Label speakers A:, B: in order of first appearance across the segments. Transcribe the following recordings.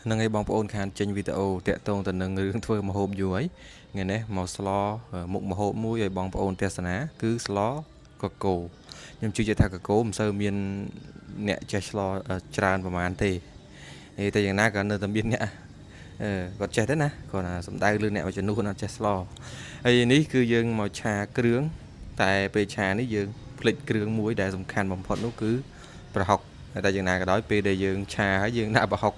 A: ហ្នឹងហើយបងប្អូនខានចេញវីដេអូតាក់ទងទៅនឹងរឿងធ្វើម្ហូបយូរហើយថ្ងៃនេះមកស្លមុខម្ហូបមួយឲ្យបងប្អូនទស្សនាគឺស្លកកូរខ្ញុំជឿជាក់ថាកកូរមិនសូវមានអ្នកចេះស្លច្រើនប្រហែលទេហើយតែយ៉ាងណាក៏នៅតែមានអ្នកគាត់ចេះដែរណាគាត់ថាសំដៅលើអ្នកមួយចំនួនអត់ចេះស្លហើយនេះគឺយើងមកឆាគ្រឿងតែពេលឆានេះយើងភ្លេចគ្រឿងមួយដែលសំខាន់បំផុតនោះគឺប្រហុកតែយ៉ាងណាក៏ដោយពេលដែលយើងឆាហើយយើងដាក់ប្រហុក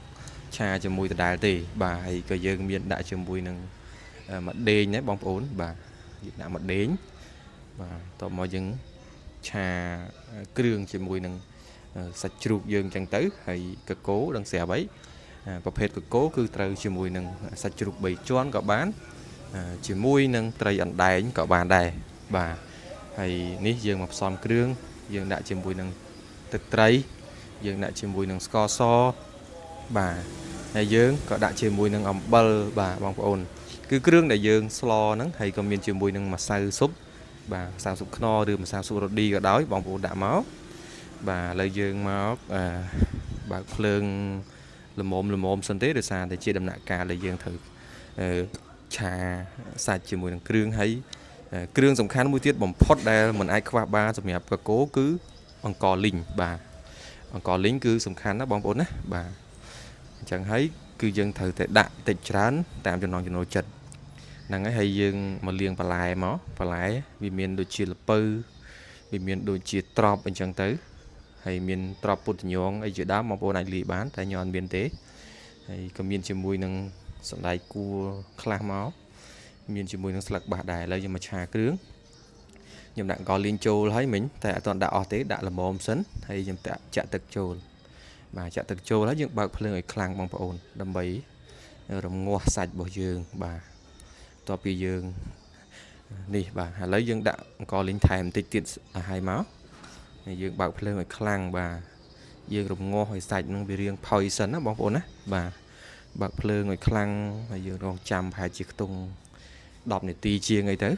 A: ឆាជាមួយដដែលទេបាទហើយក៏យើងមានដាក់ជាមួយនឹងម្ដេងដែរបងប្អូនបាទយើងដាក់ម្ដេងបាទតបមកយើងឆាគ្រឿងជាមួយនឹងសាច់ជ្រូកយើងចឹងទៅហើយកកូរដឹងស្រាប់ហើយប្រភេទកកូរគឺត្រូវជាមួយនឹងសាច់ជ្រូក3ជាន់ក៏បានជាមួយនឹងត្រីអណ្ដែងក៏បានដែរបាទហើយនេះយើងមកផ្សំគ្រឿងយើងដាក់ជាមួយនឹងទឹកត្រីយើងដាក់ជាមួយនឹងស្ករសបាទហើយយើងក៏ដាក់ជាមួយនឹងអំបិលបាទបងប្អូនគឺគ្រឿងដែលយើងស្លហ្នឹងហើយក៏មានជាមួយនឹងម្សៅស៊ុបបាទម្សៅស៊ុបខ្នុរឬម្សៅស៊ុបរ៉ូឌីក៏ដោយបងប្អូនដាក់មកបាទឥឡូវយើងមកបើកភ្លើងល្មមល្មមសិនទេដោយសារតែជាដំណាក់កាលដែលយើងត្រូវឆាសាច់ជាមួយនឹងគ្រឿងហើយគ្រឿងសំខាន់មួយទៀតបំផុតដែលមិនអាចខ្វះបានសម្រាប់កកូរគឺអង្ករលីងបាទអង្ករលីងគឺសំខាន់ណាបងប្អូនណាបាទអញ្ចឹងហើយគឺយើងត្រូវតែដាក់តិចច្រើនតាមចំណង់ចំណូលចិត្តហ្នឹងហើយហើយយើងមកលាងបន្លែមកបន្លែវាមានដូចជាល្ពៅវាមានដូចជាត្រប់អញ្ចឹងទៅហើយមានត្រប់ពុទ្ធញងអីជាដើមបងប្អូនអាចលាយបានតែខ្ញុំអត់មានទេហើយក៏មានជាមួយនឹងសណ្តែកគួរខ្លះមកមានជាមួយនឹងស្លឹកបាសដែរឥឡូវយើងមកឆាគ្រឿងខ្ញុំដាក់អង្ករលីងចូលហើយមិញតែអត់ទាន់ដាក់អស់ទេដាក់ល្មមសិនហើយខ្ញុំចាក់ទឹកចូលបាទចាក់ទឹកចូលហើយយើងបើកភ្លើងឲ្យខ្លាំងបងប្អូនដើម្បីរងាស់សាច់របស់យើងបាទតទៅពីយើងនេះបាទឥឡូវយើងដាក់អង្ករលីងថែមបន្តិចទៀតឲ្យមកហើយយើងបើកភ្លើងឲ្យខ្លាំងបាទយើងរងាស់ឲ្យសាច់នឹងវារៀងផុយសិនណាបងប្អូនណាបាទបើកភ្លើងឲ្យខ្លាំងហើយយើងរងចាំប្រហែលជាខ្ទង់10នាទីជាងអីទៅ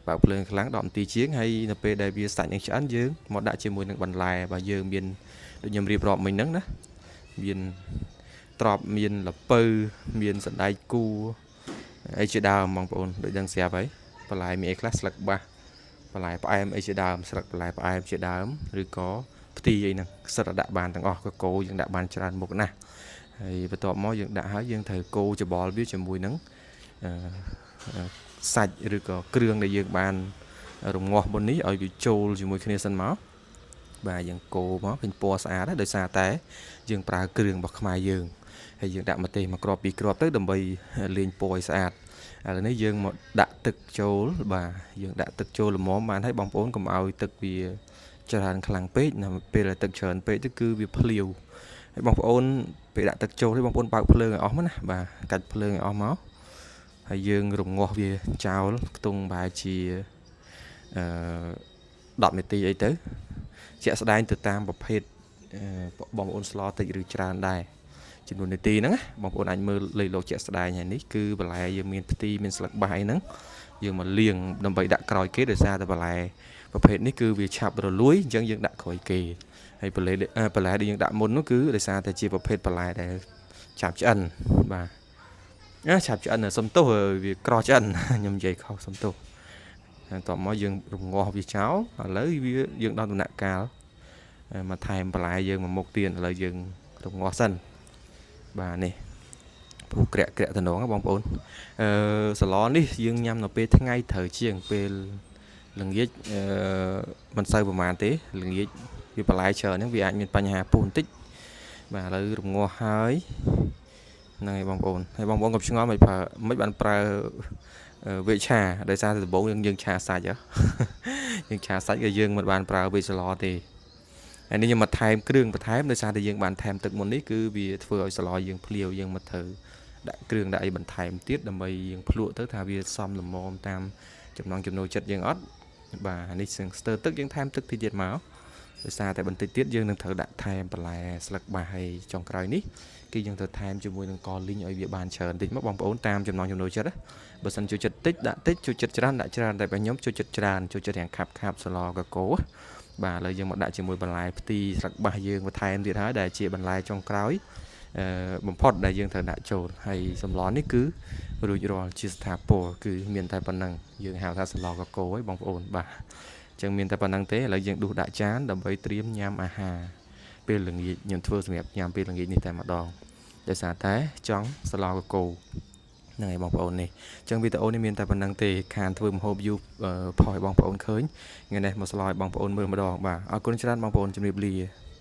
A: បើកភ្លើងខ្លាំង10នាទីជាងហើយនៅពេលដែលវាសាច់នឹងឆ្អិនយើងមកដាក់ជាមួយនឹងបន្លែបើយើងមានដូចខ្ញុំរៀបរាប់មិញហ្នឹងណាមានត្រប់មានល្ពៅមានសណ្តែកគួរអីជាដើមបងប្អូនដូចដឹងស្រាប់ហើយបន្លែមានអីខ្លះស្លឹកបាសបន្លែផ្អែមអីជាដើមស្លឹកបន្លែផ្អែមជាដើមឬក៏ផ្ទីអីហ្នឹងសិតតែដាក់បានទាំងអស់កកូរយើងដាក់បានច្រើនមុខណាស់ហើយបន្ទាប់មកយើងដាក់ហើយយើងត្រូវកូរច្របល់វាជាមួយនឹងសាច់ឬក៏គ្រឿងដែលយើងបានរងាស់មុននេះឲ្យវាចូលជាមួយគ្នាសិនមកបាទយើងកូរមកឃើញពណ៌ស្អាតដោយសារតែយើងប្រើគ្រឿងរបស់ខ្មែរយើងហើយយើងដាក់ម្ទេសមួយគ្រាប់ពីរគ្រាប់ទៅដើម្បីលាញពណ៌ឲ្យស្អាតឥឡូវនេះយើងមកដាក់ទឹកចូលបាទយើងដាក់ទឹកចូលល្មមបានហើយបងប្អូនកុំឲ្យទឹកវាច្រើនខ្លាំងពេកណាពេលដែលទឹកច្រើនពេកទៅគឺវាភ្លាវហើយបងប្អូនពេលដាក់ទឹកចូលនេះបងប្អូនបើកភ្លើងឲ្យអស់មកណាបាទកាច់ភ្លើងឲ្យអស់មកហើយយើងរងាស់វាចោលខ្ទង់ប្រហែលជាអឺ10នាទីអីទៅជាក់ស្ដែងទៅតាមប្រភេទបងប្អូនស្លតិចឬច្រើនដែរចំនួននាទីហ្នឹងណាបងប្អូនអាចមើលលេខលោកជាក់ស្ដែងហើយនេះគឺបន្លែយើងមានផ្ទីមានស្លឹកបាសអីហ្នឹងយើងមកលាងដើម្បីដាក់ក្រោយគេដោយសារតែបន្លែប្រភេទនេះគឺវាឆាប់រលួយអញ្ចឹងយើងដាក់ក្រោយគេហើយបន្លែបន្លែដែលយើងដាក់មុននោះគឺដោយសារតែជាប្រភេទបន្លែដែលឆាប់ឆ្អិនបាទឆាប់ឆ្អិនសុំទោសវាក្រឆ្អិនខ្ញុំនិយាយខុសសុំទោសហើយតបមកយើងរងាស់វាចោលឥឡូវវាយើងដល់ដំណាក់កាលមកថែមបន្លែយើងមួយមុខទៀតឥឡូវយើងរងាស់សិនបាទនេះព្រោះក្រាក់ក្រាក់តំណងបងប្អូនអឺសឡនេះយើងញ៉ាំនៅពេលថ្ងៃត្រូវជាងពេលល្ងាចអឺមិនសូវប្រហែលទេល្ងាចវាបន្លែច្រើនហ្នឹងវាអាចមានបញ្ហាពុះបន្តិចបាទឥឡូវរងាស់ហើយហ្នឹងហើយបងប្អូនហើយបងប្អូនកុំឆ្ងល់មិនប្រើមិនបានប្រើវេឆាដោយសារតែដំបូងយើងឆាសាច់យើងឆាសាច់ក៏យើងមិនបានប្រើវេសឡទេហើយនេះខ្ញុំមកថែមគ្រឿងបន្ថែមដោយសារតែយើងបានថែមទឹកមុននេះគឺវាធ្វើឲ្យសឡយើងភ្លាវយើងមកត្រូវដាក់គ្រឿងដាក់អីបន្ថែមទៀតដើម្បីយើងភ្លក់ទៅថាវាសមល្មមតាមចំណង់ចំណូលចិត្តយើងអត់បាទនេះស្ទើរទឹកយើងថែមទឹកតិចទៀតមកដោយសារតែបន្តិចទៀតយើងនឹងត្រូវដាក់ថែមបន្លែស្លឹកបាសហើយចុងក្រោយនេះគឺយើងត្រូវថែមជាមួយនឹងកលីងឲ្យវាបានច្រើនតិចមកបងប្អូនតាមចំណង់ចំណូលចិត្តបើសិនចូលចិត្តតិចដាក់តិចចូលចិត្តច្រើនដាក់ច្រើនតែបើខ្ញុំចូលចិត្តច្រើនចូលចិត្តរាងខាប់ខាប់សឡកកូបាទឥឡូវយើងមកដាក់ជាមួយបន្លែផ្ទីស្លឹកបាសយើងបន្ថែមទៀតហើយដែលជាបន្លែចុងក្រោយ បំផុតដែលយើងត្រូវដាក់ចូលហើយសម្លនេះគឺរួចរាល់ជាស្ថាពរគឺមានតែប៉ុណ្ណឹងយើងហៅថាសម្លកកូឯងបងប្អូនបាទអញ្ចឹងមានតែប៉ុណ្ណឹងទេឥឡូវយើងដួសដាក់ចានដើម្បីត្រៀមញ៉ាំអាហារពេលល្ងាចខ្ញុំធ្វើសម្រាប់ញ៉ាំពេលល្ងាចនេះតែម្ដងដោយសារតែចង់សម្លកកូហ្នឹងហើយបងប្អូននេះអញ្ចឹងវីដេអូនេះមានតែប៉ុណ្ណឹងទេខានធ្វើម្ហូបយូរផុសឲ្យបងប្អូនឃើញថ្ងៃនេះមកស្លឲ្យបងប្អូនមើលម្ដងបាទអរគុណច្រើនបងប្អូនជំរាបលា។